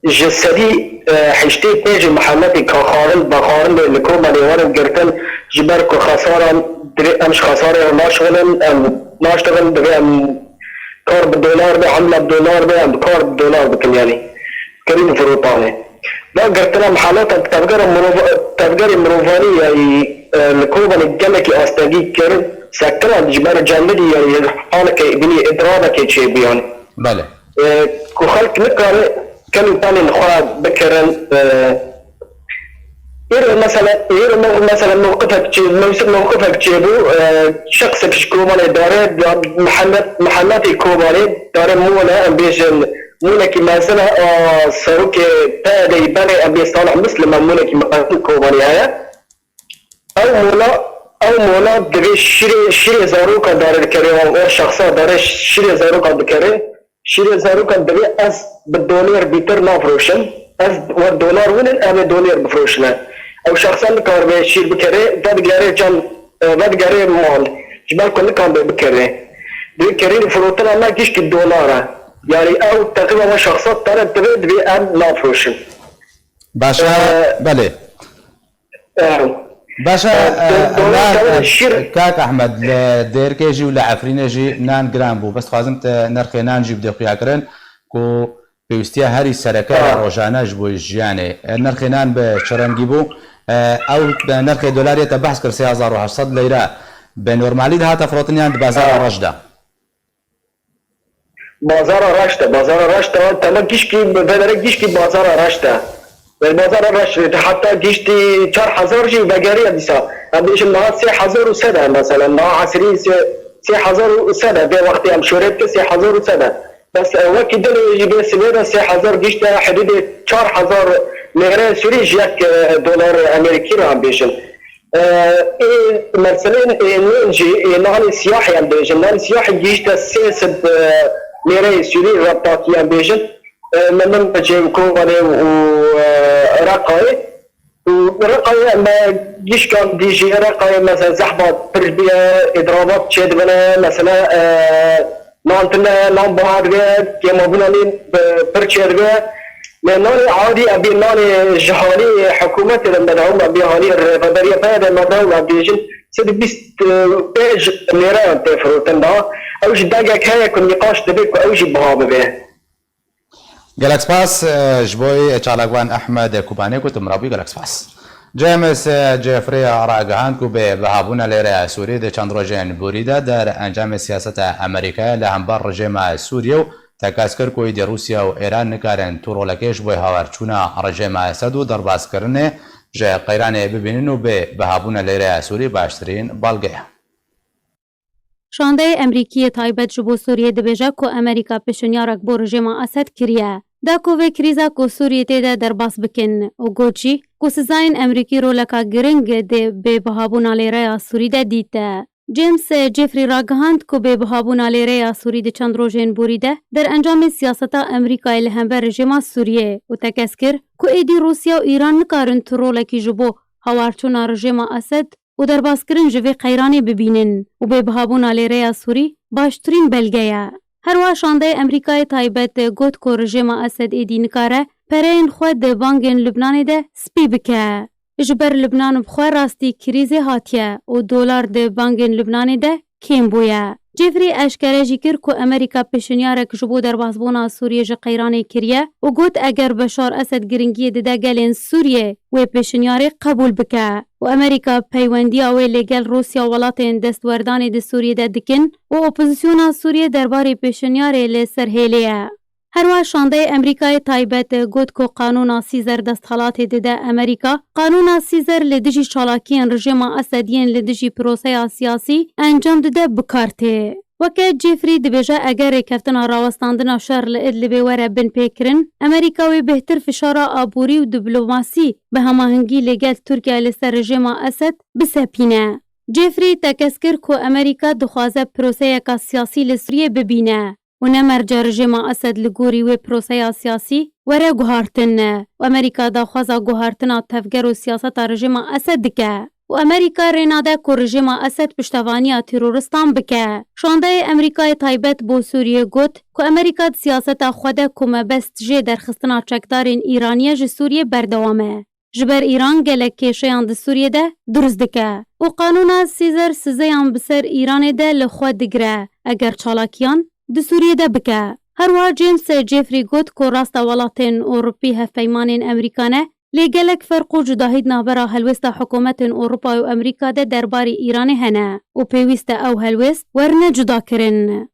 ji sedî, e, heştê pênc mihenetê ka xwarin, vexwarin lê li Kobanê werin girtin, ji ber ku xesaran divê em ji xesarê re naşixulin, em naştixin, divê em kar bi dolar be, hemla bi dolar be, em kar bi dolar bikin, yanî kirî bi firotanê. Va girtina mihelata tevgera mirova-, tevgerê mirovanî, yanî, e, li Kobanê gelekî astengî kir, sekina ji ber candidî, yanî haleke, binî îtirazekê çêbû, yanî. Belê. E, ku xelk nikare kelûpelên xwe bikirin, e, îro mesela, îro me-, mesela mewqifek çê-, mewqif-, mewqifek çêbû, e, şexsek ji Kobanê dare, Mihemed, Mihemetê Kobanê dare mûne, em bêjin mûnekî mezin e, a, serokê P D Y'î berê em bê Salih Muslim e, mûnekî mezin Kobanê heye. Ew mûna, ew mûna divê şîrê, şîrê zaroka dare dikere, wan o şexsa dare şîrê zaroka dikere. Şîrê zarokan divê ez bi dolêr bîtir nafroşim. Ez wer dolar winin, em ê dolêr bifroşine. Ew şexsa nikaribe şîr bikere, vedigere can, e, vedigere mal. Ji ber ku nikaribe bikere. Divê kerî firotina me gişkî dolar e. Yanî ew teqîba me şexsa tere divê, divê em nafroşin. Baş e, Ee, belê. Ee, Baş e, ee, e, do-, dolar nan, tewr e, şîr. Kak Ahmed, li Dêrikê jî û li Efrînê jî nan giran bû. Bes dixwazim te nirxê nan jî bidê xuyakirin ku pêwîstiya herî sereke ya Ha. rojane ji bo jiyanê. E, nirxê nan bi çi rengî bû? E, ew nirxê dolarê te behs kir sê hezar û heşt sed leyra. Bi normalî dihate firotin yan di bazara Ha. reş de? Bazara reş de, bazara reş de, tema gişkî, vê derê gişkî bazara reş de. Derbazan re şirît heta giştî çar hezar jî vegeriya dîsa. Em bêjin niha sê hezar û sed e mesela. Niha esrî sê, sê hezar û sed e. Vê wextê em şoret ke sê hezar û sed e. Bes, e, wekî din jî bê sibê de sê hezar gişte hidûdê çar hezar lêre Sûrî ji yek, e, dolar Amerîkî re em bêjin. E, ê meselên ê nûn jî, ê nanê siyahî em bêjin. Nanê siyahî gihîşte sê sed, e, lêreyê Sûrî re, takî em bêjin. E, me min cem Kobanê û, e, Reqayê. Û Reqayê me gişkan dî jî Reqayê mesela zehmat pir bûye, îdirabat çêdibine, mesela, e, nan tune, nan buha dibe, kêmabûna nîn, e, pir çêdibe. Lê nanê adî, em bê nanê ji halî hikûmetê de me dewam, em bê halî rêveberiya me de me dewam, em bêjin sed û bîst û pênc lêreyan tê firotin da. Ew jî dengek heye ku nîqaş dibe ku ew jî buha bibe. Gelek spas, e, ji bo wî çalakvan Ehmed Kubanê ku tu min re bûyî, gelek spas. James, e, Jeffrey ragihand ku bê bihabûna lêreya Sûrî di çend rojên borî de der encamê siyaseta Amerîkayê li hember rejêma Sûriyê û tekez kir ku êdî Rûsya û Îran nikarin tu rolekê ji bo hawarçûna rejêma Esed û derbaskirinê ji qeyranê bibînin û bê bihabûna lêreya Sûrî baştirîn belge ye. Şandeyê Emerîkî yê taybet ji bo Sûriyê dibêje ku Amerîka pêşinyarek bo rejêma Esed kiriye, da ku vê krîza ku Sûriyê tê de derbas bikin û got jî ku sizayên Emerîkî roleka giring di bêbihabûna lêreya Sûrî de dîte. James Jeffrey ragihand ku bêbihabûna lêreya Sûrî di çend rojên borî de derencamê siyaseta Amerîkayê li hember rejêma Sûriyê û tekez kir ku êdî Rûsya û Îran nikarin tu rolekî ji bo hawarçûna rejêma Esed û derbaskirin ji vê qeyranê bibînin û bêbihabûna lêreya Sûrî baştirîn belge ye. Her wiha şandeyê Amerîkayê taybet got ku rejêma Esed êdî nikare pereyên xwe di bangên Lubnanê de spî bike. Ji ber Lubnan bi xwe rastî krîzê hatiye û dolar di bangên Lubnanê de kêm bûye. Jeffrey eşkere jî kir ku Amerîka pêşinyarek ji bo derbasbûna Sûriyê ji qeyranê kiriye û got, eger Beşar Esed giringiyê dide gelên Sûriyê, wê pêşinyarê qebûl bike û Amerîka peywendiya wê li gel Rûsya û welatên destwerdanê di Sûriyê de dikin û opozisyona Sûriyê derbarê pêşinyarê li ser hêlê ye. Her wiha şandeyê Amerîkayê taybet got ku qanûna Sîzer desthilatê dide Amerîka, qanûna Sîzer li dijî çalakiyên rejêma Esed yên li dijî proseya siyasî encam dide bi kar tê. Weke Jeffrey dibêje, eger rêkeftina rawestandina şer li Idlibê were binpêkirin, Amerîka wê bêhtir fişara aborî û diplomasî bi hemahengî li gel Tirkiye li ser rejêma Esed bisepîne. Jeffrey tekez kir ku Amerîka dixwaze proseyeka siyasî li Sûriyê bibîne û ne merce rejêma Esed li gorî wê proseya siyasî were guhartin û Amerîka daxwaza guhartina tevger û siyaseta rejêma Esed dike û Amerîka rê nade ku rejêma Esed piştevaniya terorîstan bike. Şandeyê Amerîkayê taybet bo Sûriyê got ku Amerîka di siyaseta xwe de ku mebest jê derxistina çekdarên Îranî ye ji Sûriyê berdewam e. Ji ber Îran gelek kêşeyan di Sûriyê de dirust dike û qanûna Sîzer sizeyan bi ser Îranê de li xwe digire, eger çalakiyan di Sûriyê de bike. Her wiha James Jeffrey got ku rasta welatên Ewropî hevpeymanên Amerîka ne, lê gelek ferq û cudahî di navbera helwêsta hikûmetên Ewropa û Amerîka de derbarê Îranê hene û pêwîst e ew helwêst werine cudakirin.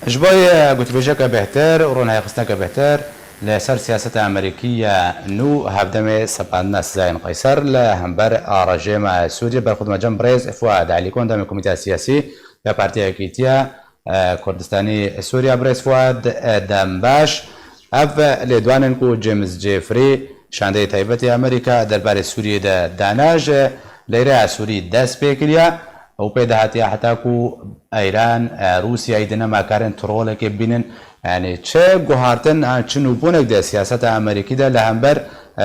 Ji bo, e, gotûbêjeke bêhtir û ronahîxistineke bêhtir li ser siyaseta Amerîkî ya nû, hevdemê sepandina sizayên qeyser li hember a rejêma Sûriyê, berxwe dime cem birêz Fuad Elîkon, endamê Komîteya Siyasî ya Partiya Yekîtiya, e, Kurdistanî Sûriya. Birêz Fuad, e, dem baş. Ev lêdwanên ku James Jeffrey, şandeyê taybetê Amerîka derbarê Sûriyê de dane, ji leyreya Sûrî dest pê kiriye û pê de hatiye heta ku Îran, e, Rûsyayê di nema karin tu rolekê bînin. Yanî çi guhartin an çi nûbûnek di siyaseta Amerîkî de li hember, e,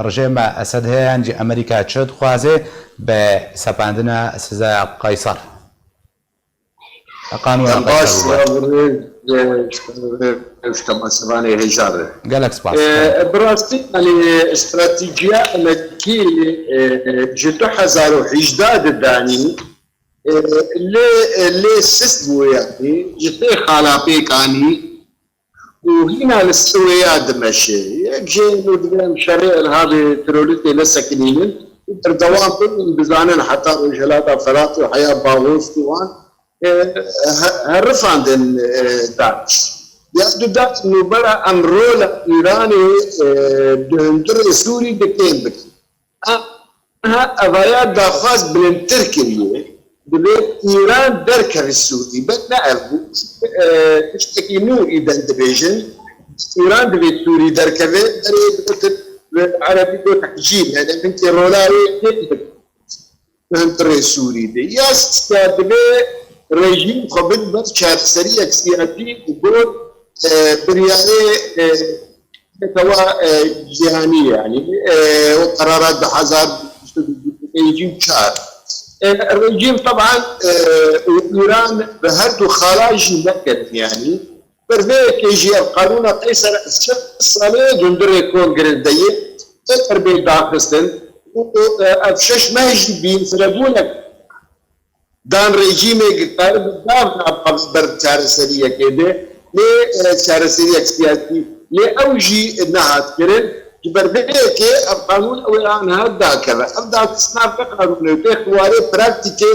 rejêma Esed heye, yan jî Amerîka çi dixwaze bi sepandina sizaya Qeysar? Qanûna Em baş Qeysar bû. Silav û rêz, e, ji temasevanê hêja re. Gelek spas. E, bi rastî, yanî, stratejiya Amerîkî, e, ji du hezar û hejdeh de danî, e, lê, lê sist bû, yanî, ji sê xala pêk anî û hîna li ser wê ya dimeşe. Yek jê û divê em şerê îrhabê terorîstê nesekinînin û berdewam bin, em dizanin heta Rojhilata Firat û heya Bagost û wan, e, he-, herifandin, e, DAIŞ. Ya duda nûbera em rola Îranê, e, di hundirê Sûrî de kêm bikin. Ha, evaya daxwaz bilindtir kiriye. Divê Îran derkeve Sûrî. Be ne ev bû. E, tiştekî nû îden dibêjin. Îran divê Sûrî derkeve. Berê digotin, bi erebî got tehcîr. Yani hinkê rola wê têk hundirê Sûrî de. Ya sista divê rejîm xwe bide ber çareseriyek siyasî û got, e, biryarê, e, neteweyê, e, cîhanî, yani, e, o qerara du hazar rejîm çar. E, rejîm teban, e, û Îran bi her du xala jî neketin, yani. Ber vê yekê jî ev qanûna Qeyser ev şeş salê hundirê kongre de ye. Eger bê daxistin û, û, e, ev şeş meh jî bîn firebûnek dan rejîmê, ki karibe dav nabe ber çareseriyekê de. Lê, e, çareseriyek siyasî. Lê ew jî nehat kirin. Ji ber vê yekê ev qanûn ew ê aniha dakeve. Ev dakistina vê qanûnê û tê xiwarê praktîkê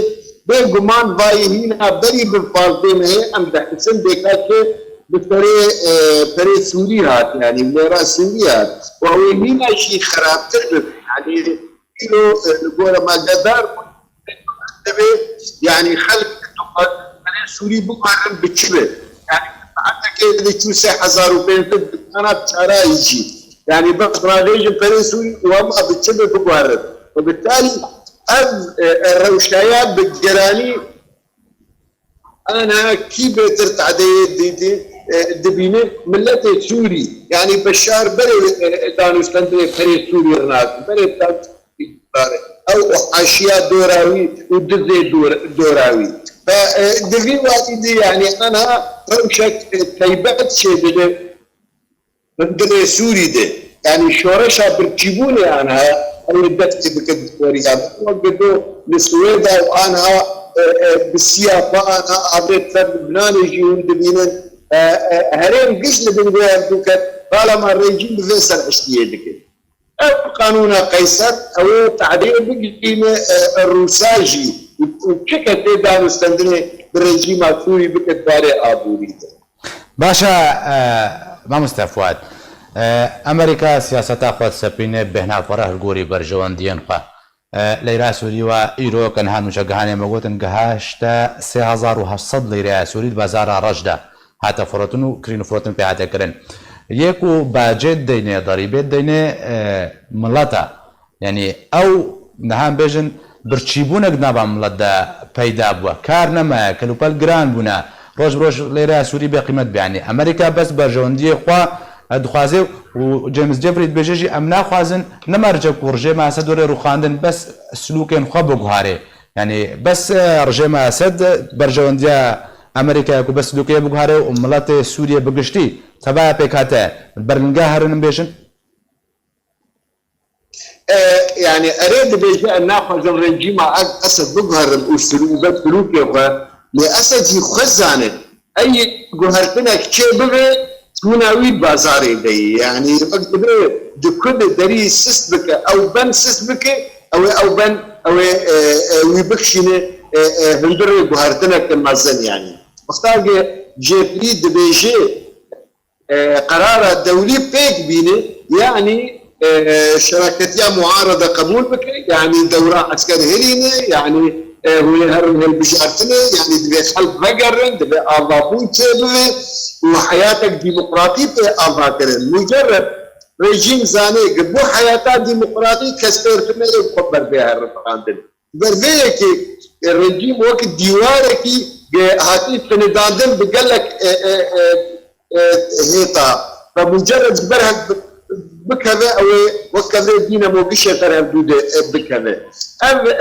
bê guman vayê hîna berî bi pazdeh mehê em dihisin bêka ki bi serê, e, perê Sûrî hat, yani lêra Sûrî hat. Û ew ê hîna jî xerabtir bibe. Yani îro, e, li gora me gedar bûn. Divê, yani xelk dixwazin perê Sûrî biguherin bi çi be? Yani saetekê de çû sê hezar û pênc sed dikana çarayî jî. Yani bes ravêjin perê Sûrî û hema bi çi be biguherin. Û bi talî ev, e, e, rewşeya bi giranî ana kî bêtir tadeyê dî-, dî-, e, dibîne? Miletê Sûrî. Yani Beşar berê, e, danûstendinê perê Sûrî rinakin. Berê dan-, ew haşiya dora wî û dizê dor-, dora wî. Ve, e, di vî warî de yani ana rewşek, e, taybet çêdibe. Hundirê Sûrî de, yani şoreşa birçîbûnê aniha ew ê dest pê bike di Sûriya de. Wek dido li Swêda û aniha, e, e, bi siya xwe aniha avêt ser Lubnanê jî hûn dibînin. E, e, herêm giş li bin vê hevdû ket, bala me rejîm bi vê serhiştiyê dike. Ev qanûna Qeyser, ew ê tadê bigihîne, e, Rûsa jî û, û çi kesê danûstendinê bi rejîma Sûrî bike di barê aborî de. Baş e, e, mamoste Fuad. E, Amerîka siyaseta xwe disepîne bêhna xwe re li gorî berjewendiyên xwe. E, Leyla Sûrî wa îro ke niha nûçegihanê me gotin, gihişte sê hezar û heft sed lîreya Sûrî di bazara reş de hate firotin û kirîn û firotin pê hate kirin. Yê ku bacê dideyne, derîbê dideyne, e, mileta. Yani ew niha em bêjin birçîbûnek di nava milet de peyda bûye. Kar nemaye, kelûpel giran bûne. Roj bi roj lêreya Sûrî bêqîmet bûye. Yani Amerîka bes berjewendiyê xwe, e, dixwaze û James Jeffrey dibêje jî em naxwazin ne merce ku rejîma Esed were rûxandin bes silûkên xwe biguhare. Yani bes, e, rejîma Esed berjewendiya Amerîkaya ku bes silûkê biguhare û miletê Sûriyê bi giştî tevaya pêkhate li ber linga herin em bêjin. E, yani erê dibêje em naxwazin rejîma Esed biguherin û sirû-, û be sirûkê xwe. Lê Esed jî xwe zane. Ey guhertinek çê bibe, çûna wî bazarê de ye. Yani wek dibe di ku de derî sist bike, ew ben sist bike, ew ê ew ben, ew ê, e, e, wî bikişîne, e, e, hundirê guhertineke mezin yani. Wexta ge Jeffrey dibêje, e, qerara dewlî pêk bîne, yanî, e, şeraketiya muarede qebûl bike, yanî dewra esker hilîne, yanî, e, hûn ê herin hilbijartinê, yanî divê xelk vegerin, divê avabûn çêbibe û heyatek demokratî tê avakirin. Mucerred rejîm zanê ku bo heyata demokratî kes fêr tune yê xwe ber bê herin randin. Ber vê yekê, e, rejîm wek dîwarekî, e, hatî sinidandin bi gelek, e, e, e, e, hêta. Ve mucerred ji ber hev bi-, bikeve, ew ê wek kevirê dînemo gişê ser hevdû de, e, bikeve. Ev, e,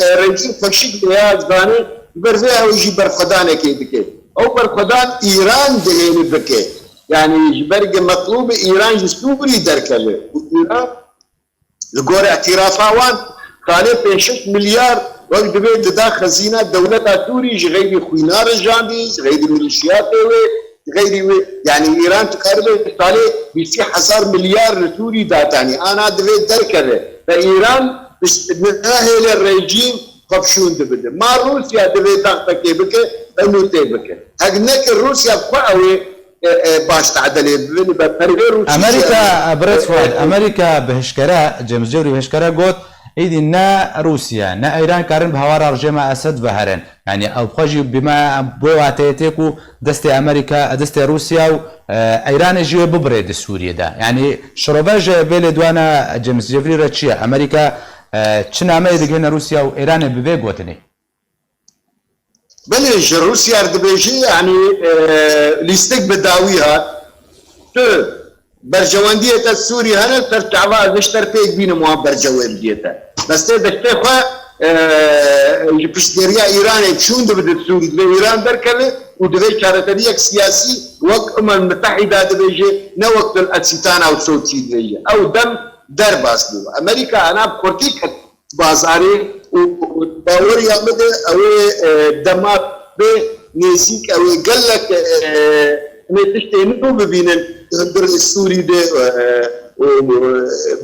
e, rejîm xweşik vêya zane, ji ber vê ew jî berxwedanekê dike. Ew berxwedan Îran dihêle bike. Yani ji ber ge metlûbê Îran ji Sûrî derkeve. Û Îran Li gor îtîrafa wan, salê pênc şeş milyar wek divê dida xezîna dewleta Sûrî ji xeyrî xwîna rejandî, ji xeyrî milîşiyatê wê, ji xeyrî wê. Yanî Îran dikaribe salê bîst hezar milyar li Sûrî datanî. Ana divê derkeve. Ve Îran nahêle rejîm xwe bi şûn dibide. Ma Rûsya divê taxtekê bike, ve nûtê bike. Hek neke Rûsya bi xwe ew ê e, e, baş tedelê bibin, be perê Rûsî Amerîka, jî, e, Birêz Fuad, e, Amerîka bi hişkere, James Jeffrey bi hişkere got, îdî ne Rûsya, ne Îran karin bi hawara rejêma Esed ve herin. Yani ew xwe jî bime bo wateyê tê ku destê Amerîka, destê Rûsya û, e, Îranê jî wê bibirê di Sûriyê de. Yani şirove ji vê lêdwana James Jeffrey re çi ye? Amerîka, e, çi nameyê digihîne Rûsya û Îranê bi vê gotinê? Belê, ji Rûsya re dibêje, yanî, e, lîstik bi dawî hat. Tu berjewendiyê te Sûrî hene, ser çava ez ji te re pêk bînim wan berjewendiyê te. Bes tê destê xwe, e, ji piştgiriya Îranê çûn dibide Sûrî, divê Îran derkeve û divê çareseriyek siyasî wek Umem Mitehîda dibêje, ne wek Dul Esîtana û Soçî dibêje. Ew dem derbas bû. Amerîka ana bi kurtî ket bazarê û, û baweriya min de ew ê, e, dema bê nêzîk, ew ê gelek, e, em ê tiştê nû bibînin hundirê Sûrî de, e, û, e,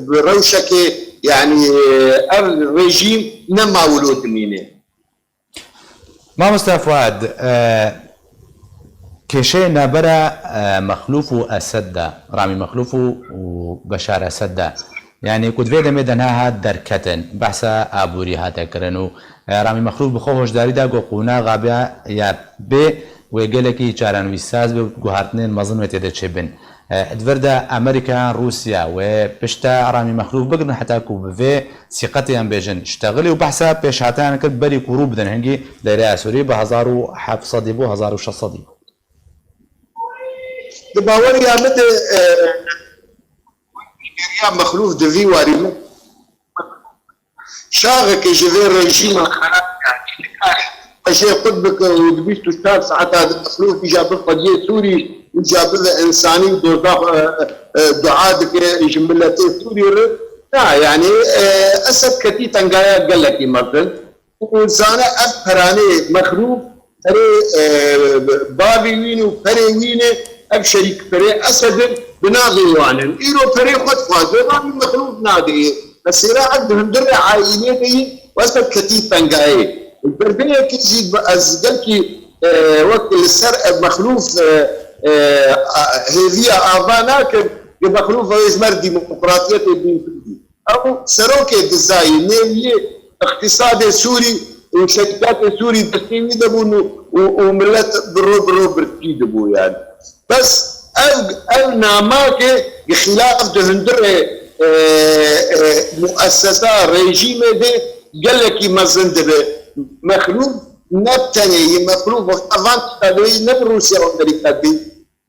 bi rewşekê, yanî, e, ev rejîm nema wilo dimîne. Mamoste Fuad, e, kêşeyê navbera, e, Mexlûf û Esed de, Ramî Mexlûf û, û Beşar Esed de, yanî ku di vê demê de niha hat derketin, behsa aborî hate kirin û, e, Ramî Mexlûf bi xwe hoşdarî da ku qonaxa bê ya bê wê gelekî çarenivîsaz be û guhartinên mezin wê tê de çêbin. E, di vir de Amerîka yan Rûsya wê pişta Ramî Mexlûf bigirin heta ku bi vê sîqetê yan bêjin ştexilî û behsa pêşhateyan kir berî ku rû bidin hingî dayreya Sûrî bi hezar û heft sedî bû, hezar û şeş sedî bû. Di baweriya min de, e, piştgiriya Mexlûf di vî warî min Şaxeke ji vê rejîma xerab, yanî nikare qejê qut bike û di bîst û çar saeta de Mexlûf îja bi xwediyê Sûrî, îja bibe însanî û dozax, e, e, dua dike ji miletê Sûrî re. Na, yanî, e, Esed ketî tengaya gelekî mezin. Û zane ev peranê Mexlûf perê, e, bavê wî ne û perê wî ne, ev şerîk perê Esed in, bi navê wan in. Îro perê xwe dixwaze, Ramî Mexlûf nadê. Mesela ev di hundirê aîlê de yî, wesa ketî tengayê. Berbeyekê jî bi ez gelkî, e, wek li ser ev Mexlûf, e, e, a, hêviya ava nakin, ki Mexlûf ew ji me re demokratiyetê bîn kurdî. Ew serokê dizayî, nêwiyê îqtîsadê Sûrî û şerîkatê Sûrî destê wî de bûn û, û, û milet bi ro bi ro birçî dibû yani. Bes ev, ev namake bi xîlaf di hundirê, e, e, muessesa rejîmê de gelekî mezin dibe. Mexlûf ne bi tenê yê, Mexlûf wexta van tişta dibê ne bi Rûsya û Amerîka dibê.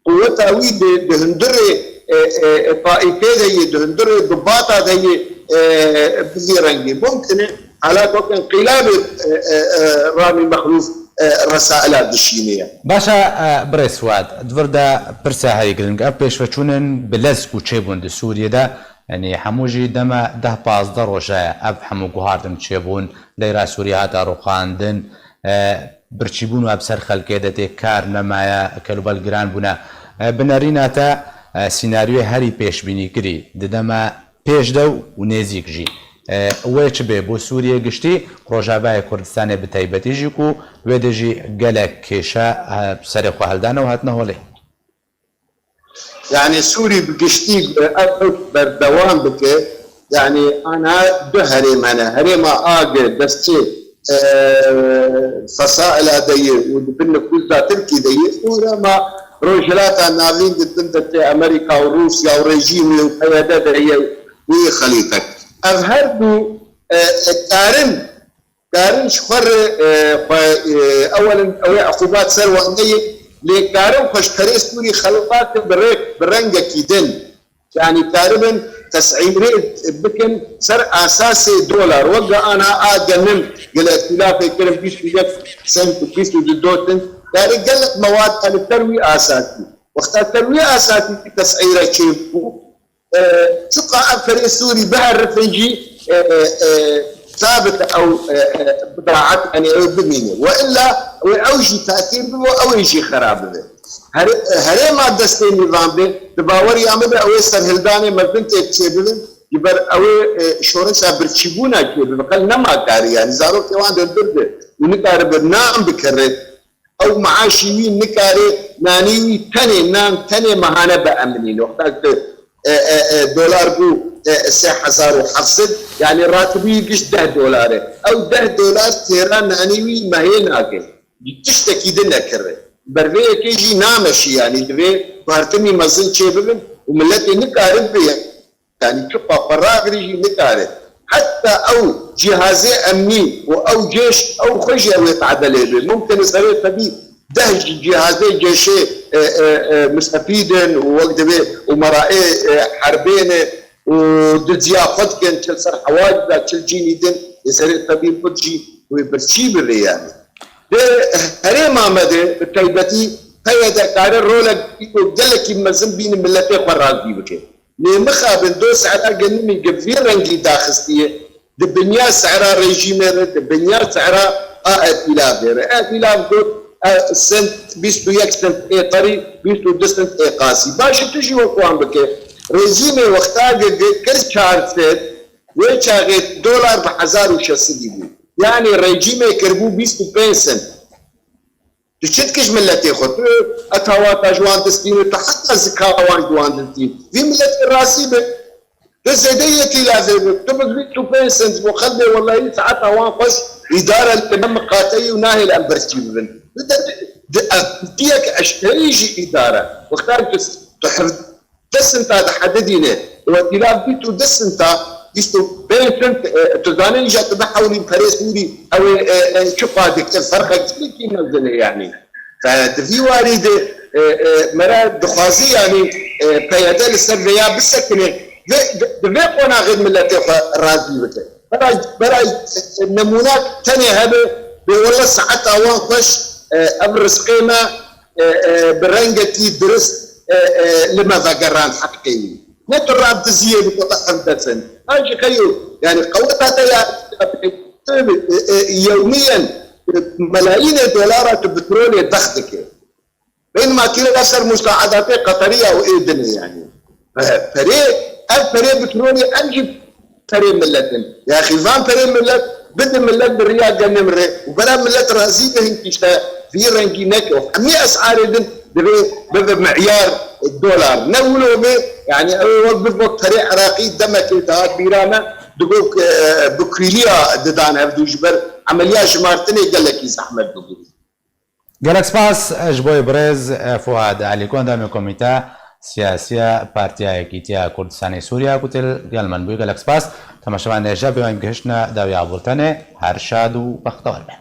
Quweta wî di, di hundirê, e, e, e, taîfê de yê, di hundirê bibata de yê, e, bi vî rengî. Mumkin e, hala wek înqîlabê, e, e, e, Ramî Mexlûf, e, resaila dişîne ye. Baş e, e, birêz Fuad, di vir de pirsa herî giring, ev pêşveçûn in bi lez ku çêbûn di Sûriyê de, yanî hemû jî dema deh pazdeh roja ye, ev hemû guhartin çêbûn, dayra Sûriyê hate rûxandin, e, birçîbûn û ev ser xelkê de tê kar nemaye, kelûbel giran bûne. E, bi nerîna te, e, sînaryoyê herî pêşbînîkirî di dema pêş de û nêzîk jî, e, wê çi bê bo Sûriyê giştî, Rojavayê Kurdistanê bi taybetî jî ku wê de jî gelek kêşe, e, serê xwe heldane û hatine holê. Yani Sûrî bi giştî ev rewş berdewam bike, yani ana du herêm hene. Herêma A G destê, e, fesaila de ye û di bin nifûsa Tirkî de ye. Û herêma Rojhilata Navîn di bin destê Amerîka û Rûsya û rejîmê û P Y D de ye û yê xelîfek. Ev her du, e, e, karin Karin ji xwe re, e, xwe, e, ewelin ew ê eqûbat ser wan neyê, lê karin xwe ji perê Sûrî xelas bikin bi rê-, bi rengekî din. Yanî karibin tesîrê bikin ser asasê dolar. Wek ana a genim gile îtîlafê kirin bîst û yek sent û bîst û du sent. Karê gelek mewad li ser wî asasî. Wexta ser wî asasî tesîre çêbû, E, çiqa ev perê Sûrî biherifin jî, e, e, e, sabit ew, e, e, bidaet, yani ew bimîne. Ve illa wê ew jî tesîr bibe, ew ê jî xera bibe. Her-, e, herêma destê nîvan be, di baweriya min de ew ê serhildanê mezin tê çêbibin, ji ber ew ê, e, şoreşa birçîbûna çêbibe. Qel nema karî, yani zarokê wan di hundir de û nikaribe nan bikere. Ew maaşî wî nikare nanî wî tenê nan, tenê mehane biemînîne. Wexta ku, e, e, e, dolar bû, e, sê hezar û heft sed, yanî ratibî wî giş deh dolar e. Ew deh dolar têra nanî wî mehê nake. Tiştekî din nekirre. Ber vê yekê jî nameşî, yanî divê guhertinî mezin çêbibin û miletê nikarin bê. Yanî çiqa xwe ragirî jî nikare. Heta ew cîhazê emnî û ew cêş, ew xwe jî ew ê tedelê bê. Mumkin e serê tevî deh cîhazê cêşê, e, e, e, misefîd in û wek divê û meraê, e, herbê ne û duziya xwe dikin, çil ser hewac de, çil cînî din, ê serê tevî xwe jî wê birçî bibê yanî. Di herêma me de bi taybetî P Y D kare rolek gelekî mezin bîne miletê xwe razî bike. Lê mixabin do sehra genimî gi vî rengî daxistiye, di binya sehra rejîmê re, di binya sehra a Etîlafê re. Etîlaf got, e, sent, bîst û yek sent ê qerî, bîst û du sent ê qasî. Baş e, tu jî wek wan bike. Rejîmê wexta gi, gi kir çar sed, wê çaxê dolar bi hezar û şeş sedî bû. Yanî rejîmê kirbû bîst û pênc sent. Tu çi dikî ji miletê xwe? Tu etawata ji wan distînî, tu heta zika wan ji wan distînî. Vî miletê razî be. Tu zêdeyî Etîlafê bî. Tu bi bîst û pênc sent ji bo xelkê, wellahî saeta wan xweş, îdare li me miqateyî û nahêle em birçî bibin. Tu de, di, ev, tiyek eşkerî jî îdare. Wexta tu, tu hev-, Deh sinta dihedidîne. Wekîla bîst û du sinta, bîst û pênc sint, e, tu zanî îja tu bihewlî perê Sûrî, ew ê, e, e, çi qadiktir, ferqek gelekî mezin e yanî. Fe di vî warî de, e, e, me re dixwazî yanî, e, P Y D li ser vêya bisekine ve di, di vê qonaxê miletê xwe razî bike. Berayî, berayî, e, nemûna tenê hebe, bê wele saeta wan xweş, e, ev rizqê me, e, e, bi rengekî dirist, e, e, li me vegeran heqê wî. Ne tu rab diziyê bi kota hevdesin. An ji xeyo, yani qeweta te ya, e, e, yewmiyen, e, melayînê dolara tu petrolê bex dike. Bên matîre da ser musaedatê Qetariya û ê dinê yani. E, perê, ev perê petrolê em jî perê millet in. Yaxî van perê millet, bidin millet bi riya genim re û bera millet razî be hinkî işte vî rengî neke. Hemî esarê din divê bibe miyar dolar. Ne wilo be, yani ew wek bir wek perê Iraqî demekê dihat bîra me, digot, e, bi kûliya didan hevdû ji ber emeliya jimartinê gelekî zehmet bibû. Gelek spas ji bo birêz Fuad Elîko, endamê Komîte Siyasî ya Partiya Yekîtiya Kurdistanê Sûriye ku tê li gel min bûye. Gelek spas. Temaşevanên hêja, pêwên gihiştine dawiya bultenê. Her şad û bextewar be.